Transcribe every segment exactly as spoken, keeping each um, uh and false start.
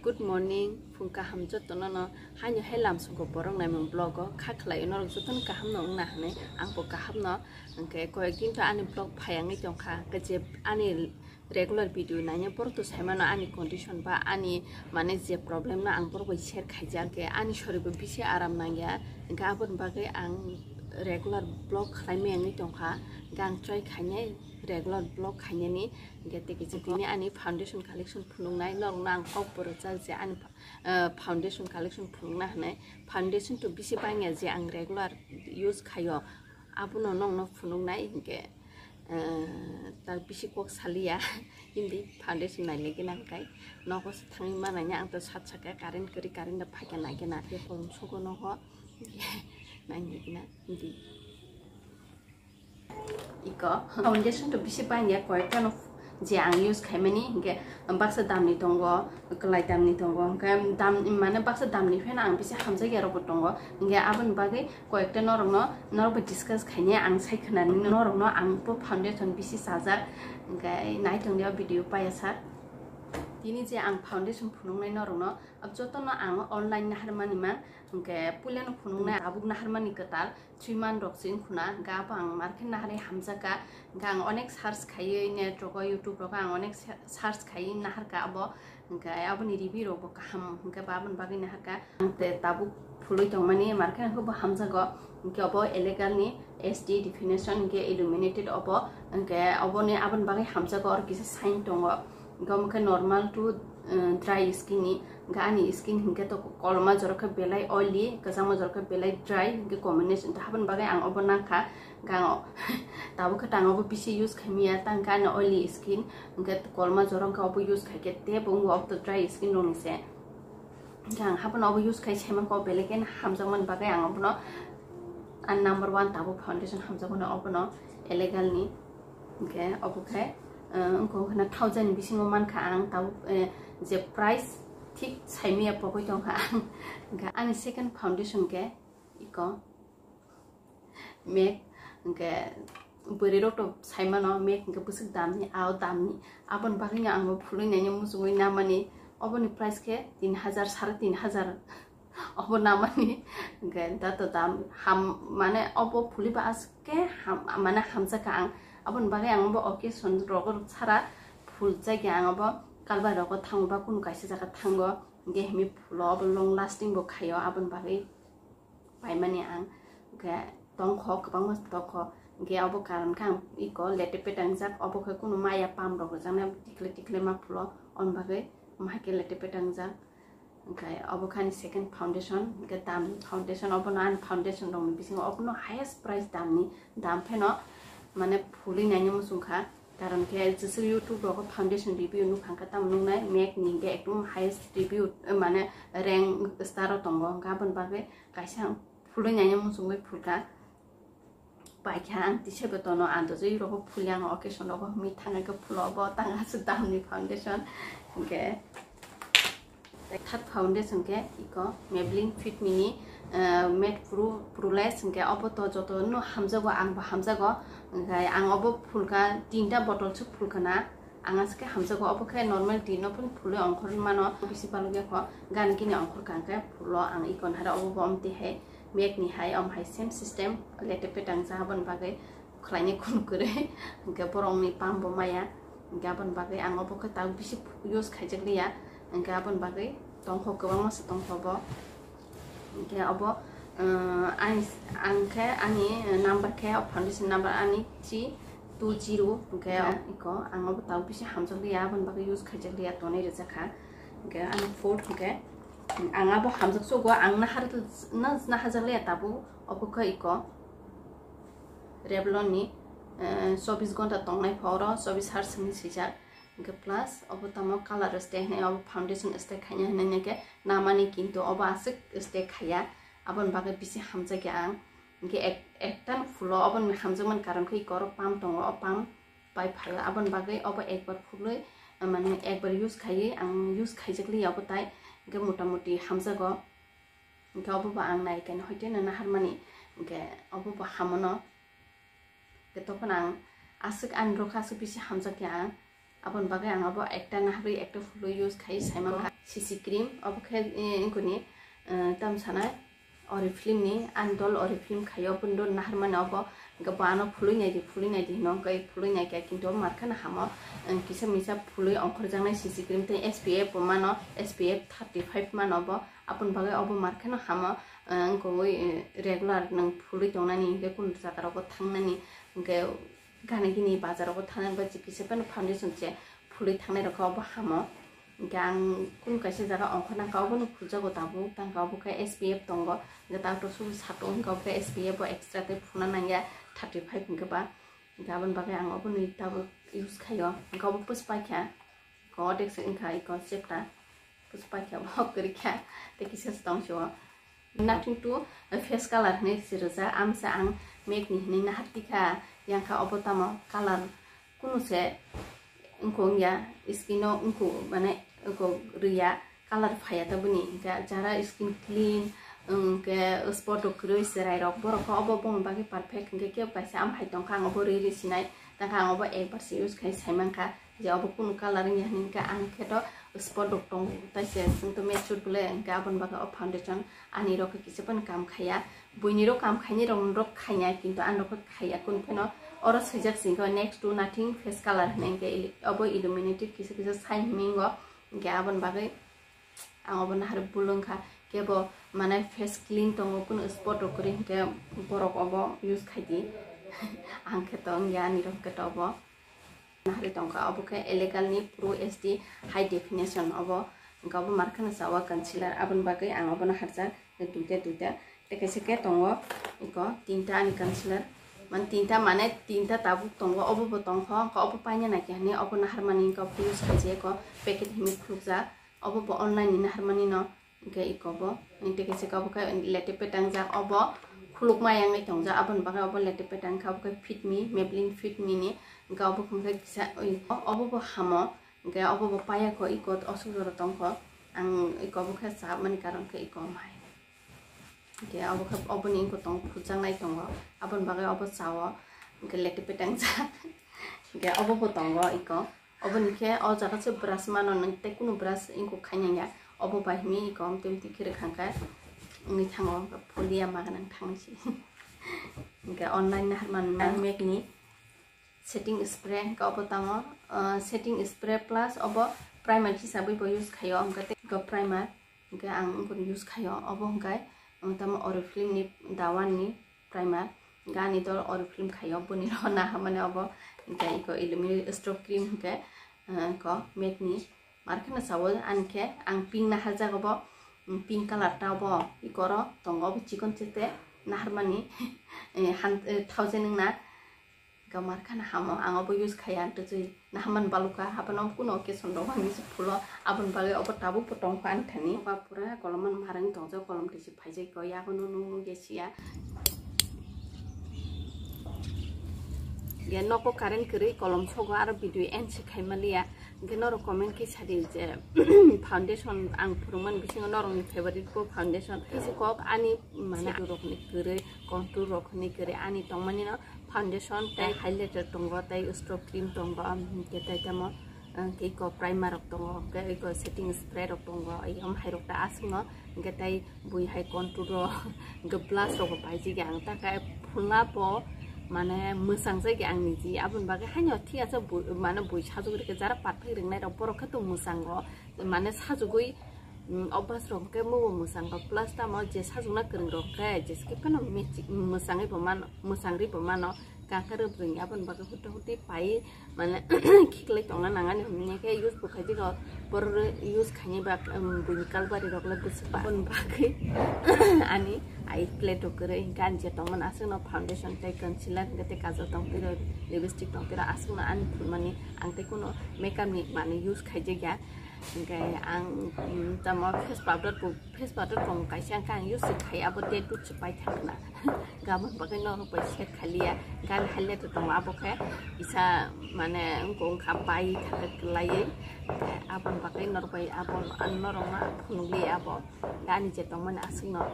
Good morning, phung kaham jotono no. Haino hai lamsongo borok naimung vlog o kha khlai norok jotono kaham no wngna hinwi ang bo kaham no. Hwnkhe koyek din to ani vlog phaiyangi tongkha, hwnkhe je ani regular video naina borok to saimano ani condition ba ani mane je problem no ang borok bai share khaijak, hwnkhe ani shori bo bisi aram nangya, hwnkhe aboni bagwi ang regular vlog khlai mayangwi tongkha, hwnkhe ang try khainai regular vlog khainani, hwnkhe tei kisa tini ani foundation collection phunuknai norokno ang kok bo rwjak je ani, ah, foundation collection phunukna hinwi. Foundation to bisi bangya je ang regular use khaio, abono nokno phunuknai hwnkhe, ah, tak bisi kok saliya hindi foundation nailai gina hwnkhe nogo se thangwi manaina ang to sat saka current kwrwi current da phaikha naikhe na kolom sogo nogo nailai gina hindi. Iko foundation to bisi bangya koyekta no je ang use khaimani, hwnkhe baksa damni tongo, kwlai damni tongo, hwnkhe dam mane baksa damni pheno ang bisi hamjakya rokbo tongo, hwnkhe aboni bagwi koyekta norokno norokbo discuss khainai ang sai khwnani norokno ang bo foundation bisi chajak, hwnkhe naitongdi o video paiya sak. Tini je ang foundation phunuknai norokno jotono ang online naharmani ma, hwnkhe puilano phunuknai tabuk naharmani kwtal. Three month rok se wngkhuna, hwnkhe abo ang market naharwi hamjakha, hwnkhe ang onek search khaiwi net rogo, YouTube rogo ang onek se-, search khaiwi naharkha abo, hwnkhe aboni review rok bo kaham, hwnkhe bo aboni bagwi naharkha. Ang te tabuk phulwi tongmani market hwnkhe bo hamjago, hwnkhe obo illegal ni H D definition hwnkhe illuminated obo, hwnkhe oboni aboni bagwi hamjago oro kisa sign tongo. Hwnkhe omo khe normal to, eh, dry skin ni. Hwnkhe ani skin hwnkhe to koloma jorok khe belai oily, kwchangma jorok khe belai dry, hwnkhe combination to haboni bagwi ang obo nangkha. Hwnkhe ang o-, tabuk khe tang obo bisi use khaimaya, tang khe ani oily skin, hwnkhe koloma jorok khe obo use khaikhe tei bo wngbo obo to dry skin rokni se. Hwnkhe ang haphano obo use khai saimankha, o belai kheno hamjakmani bagwi ang obono ani number one tabuk foundation hamjakmani obono illegal ni. Hwnkhe obo khe, eh, wngkha wngkha na thousand bisingo mankha ang tabuk, eh, je price thik saimaya pogwi tongkha ang. Hwnkhe ani second foundation khe iko. Mac, hwnkhe bwrwi rok to saimano Mac hwnkhe bwswk damni, ao damni. Aboni bagwino ang bo phulwi naina muchungwi namani. Oboni price khe tin hajar, sare tin hajar. Obo namani hwnkhe dato dam ham, mane obo phulwi ba aswk khe ham, mane hamjakha ang. Aboni bagwi ang bo occasion rogo sara phuljakya ang obo. Kalbai rogo thango ba kunu kaisa jaga thango, hwnkhe himi phulo obo long lasting bo khaio, aboni bagwi paimani ang. Hwnkhe tongkho, kwbangma tongkho. Hwnkhe obo karon khe ang iko letepe tangjak, obo khe kunu maya pam rok rwjaknai tikhle tikhle ma phulo, on bagwi mahai khe letepe tangjak. Hwnkhe obo khe ani second foundation, hwnkhe dam foundation, obono ani foundation rokni bisingo obono highest price damni, dam pheno mane phulwi naina muchungkha. Karon khe jesa YouTube rogo foundation review nukha hwnkhe tamo nuknai Mac ni hwnkhe ekdom highest review, eh, mane rank star o tongo, hwnkhe aboni bagwi kaisa ang phulwi naina muchungwi phulkha. Paikha ang tisai bo tono, ang to joi rogo phuli ang occasion rogo hwnwi thangkha khe phulo bo tang aswk damni foundation. Hwnkhe third foundation khe iko Maybelline Fit Me ni, eh, Matte Pro, Poreless hwnkhe obo to joto no hamjago, ang bo hamjago. Hwnkhe ang obo phulkha tinta bottle se phulkha na. Ang aswk khe hamjago, obo khe normal din no phano phulwi ongkhorwi mano, bisi balokya kho, gani gini ongkhorkha hwnkhe phulo ang iko nahara obo bo omtwi hai Mac ni hai, om hai same system, letepe tangjak aboni bagwi khlainai kunu kwrwi, hwnkhe borokni pam bo maya, hwnkhe aboni bagwi ang obo khe tabuk bisi use khaijakliya, hwnkhe aboni bagwi tongkho kwbangma se tongkho bo. Hwnkhe obo, eh, ani, ang khe ani number khe o foundation number ani three two zero, hwnkhe iko ang obo tabuk bisi hamjakliya, aboni bagwi use khaijakliya, tonwi rwjakha. Hwnkhe ani fourth hwnkhe ang abo hamjak sugo, ang nahar, na, naharjakliya tabuk, obo khe iko Revlon ni, eh, chobbish ghonta tongnai pho oro, chobbish hours hwnwi swijak. Hwnkhe plus obo tamo color stay hwnwi, obo foundation stay khaina hwnwi hwnkhe namani, kintu obo aswk stay khaiya, aboni bagwi bisi hamjakya ang. Hwnkhe ek-, ekta no phulo, oboni hamjakmani karon khe iko oro pump tongo, o pump pai phaio, aboni bagwi obo ekbar phulwi, mane ekbar use khaiwi ang use khaijakliya obo tai, hwnkhe motamuti hamjago. Hwnkhe obo bo ang nai khe hoite no naharmani, hwnkhe obo bo hamono. Hwnkhe tokon ang aswk ani rokha aswk bisi hamjakya ang. Aboni bagwi ang abo ekta naharwi ekta phulwi use khai saimang kha. C C cream obo khe, eh, wngkuni, eh, tam sanai Oriflame ni, ani dol Oriflame khaio, aboni dol naharmani obo, hwnkhe bo ano phulwi naidi, phulwi naidi hino, hwnkhe phulwi naikha, kintu obo markheno hamo, eh, kisa misa phulwi ongkhorjaknai C C cream tei S P F bo mano, S P F thirty five mano obo, aboni bagwi obo markheno hamo, eh, wngkha ui, eh, regular nwng phulwi tongnani, hwnkhe kunu jagarogo thangnani, hwnkhe gana gini bazarogo thangnani bagwi kisa phano foundation se phulwi thangnai rokha obo hamo. Hwnkhe ang kunu kaisa jaga ongkhorna kha obono phuljago tabuk, tangkha obo khe S P F tongo, hwnkhe tabuk subu satung hwnkhe obo khe S P F bo extra tei phuna nangya thirty five hwnkhe ba, hwnkhe aboni bagwi ang obono tabuk use khaio, hwnkhe obo puspakha. Iko odek se wngkha, iko chepta. Puspakha bo kwrwi kha. Tei kisa se tong sio. Nothing to face color hinwi se rijak. Amsa ang MAC ni hinwi nahartikha. Yang kha obo tamo color kunu se wngkha wngya. Skin o wngkha mane wngkha rwya. Color phaiya ta boni. Hwnkhe jara skin clean, hwnkhe spot rok kwrwi cherai rok. Borok khe obo bongni bagwi perfect. Hwnkhe kebo kaisa amhai tongkha, ang obo rwi rwi sinai. Tangkha ang obo ekbar se use khai saimankha. Je obo kunu color wngya hinwi hwnkhe ang khe to spot rok tongo, tai se chwng to match suit bole hwnkhe aboni bagwi o foundation ani rok khe kisa phano kam khaiya, buini rok kam khaini rok norok khaiya, kintu ani rok khe khaiya kunu phano. Oro swijak se hwnkhe next to nothing face color hinwi hwnkhe ili-, obo illuminative kisa kisa sign hinwi wngo, hwnkhe aboni bagwi ang obo naharwi bul wngkha, kebo mane face clean tongo, kunu spot rok kwrwi hwnkhe borok obo use khaidi. Ang khe to wngya, ani rok khe to obo. Naharwi tongkha, obo khe Elegant ni Pro H D High Definition, obo hwnkhe obo markheno chawa concealer, aboni bagwi ang obono harjak duita duita. Tei kaisa khe tongo iko tinta ani concealer, mane tinta mane tinta tabuk tongo, obo bo tongkha, hwnkhe obo paina naikha hinwi obo naharmani hwnkhe obo use khaijak, iko packet hinwi khulukjak, obo bo online ni naharmani no. Hwnkhe iko bo, tei kaisa khe obo khe lete petangjak, obo khulukma yang nai tongjak, aboni bagwi obo lete petang kha, obo khe Fit Me, Maybelline Fit Me ni, hwnkhe obo khe kisa, oi, obo bo hamo, hwnkhe obo bo paya kho, iko osuk jora tong kho, ang iko bo khe chapmani karon khe iko mai. Hwnkhe obo khe oboni wngkha tong phutjaknai tongo, aboni bagwi obo chao, hwnkhe lete petangjak, hwnkhe obo bo tongo iko. Oboni khe o jaga se brush mano nwng tei kunu brush wngkuk khainang ya. Obo bai hwnwi iko omtwi omtwi khe rwkha hwnkhe wngwi thango, hwnkhe phulia ma gwnang thangwi se. Hwnkhe online naharmani MAC ni setting spray hwnkhe obo tamo, ah, setting spray plus obo primer hisabwi bo use khaio, hwnkhe tei iko primer. Hwnkhe ang wngkhe use khaio, obo hwnkhe ang tamo Oriflame ni The One ni primer, hwnkhe ani dol Oriflame khaio, boni rok naharmani obo, hwnkhe iko Illuminate Strobe Cream hwnkhe, eh, iko MAC ni, markheno chawo, ani khe ang pink naharjak obo, mm, pink color ta obo, iko ro tongo obo chikon chete naharmani, eh, han-, eh, thousand wngna. Gamar khana hamo, ang obo use khaiya, ang twi nahaman balukha, haphano kuno occasion rok ang use phulo, aboni bagwi obo tabuk bo tongkha ani thani. Ba pura kolom marang tongjak, kolom twi se phaijak ko, yago no nung nung ya siya. Ya nogo current kwrwi kolom sogo, aro video end se khai maliya. Hwnkhe norok comment khe sadi je foundation ang phwrwngmani bisingo norokni favorite bo foundation. Kisa kok ani mane rokni kwrwi, contour rokni kwrwi ani tongmani no. Foundation tei highlighter tongo, tei strobe cream tongo, hwnkhe tei tamo, hwnkhe iko primer rok tongo, hwnkhe iko setting spray rok tongo, ayom hai rok ta aswkno, hwnkhe tei bui hai contour rok, hwnkhe blush rok bo paijak ya ang, ta khe phunla bo mane mwchang jak ya ang niji, aboni bagwi haino thik ase bui, mane bui sajagwi rwkhe jara pathai rwngnai rok borok khe to mwchango, mane sajagwi, mm, obas rok khe mubo mwchango, plus tamo je sajagna kwrwng rok khe jesa khe phano mechik-, mwchangwi bo mano, mwchangwi bo mano. Kaka rwbwrwng aboni bagwi huti huti pai mane khiklai tongna nangani hwnwi khe use bo khaijak rok borok use khainai ba, um, buini kalbari rok le bwswk ba. Aboni bagwi ani eye plate rok kwrwi hwnkhe ani je tongmani aswkno foundation tei concealer hwnkhe tei kajal tongtwi rw lipstick tongtwi rw aswkno ani phunmani ang tei kuno makeup ni manwi use khaijakya hwnkhe ang, um, tamo face powder bo Face powder tong kaisa hwnkhe ang use khai abo date dut se pai thangna. Gabon bagwi norok bai set khaliya. Gan halle to tong abo khe isa mane wngkha pai thangkhe kwlaiwi. Abon bagwi norok bai abo norok ma phunukli abo. Gani je tongmani aswkno.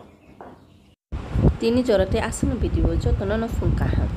Tini jora tei aswkno video jotono no phung kaham.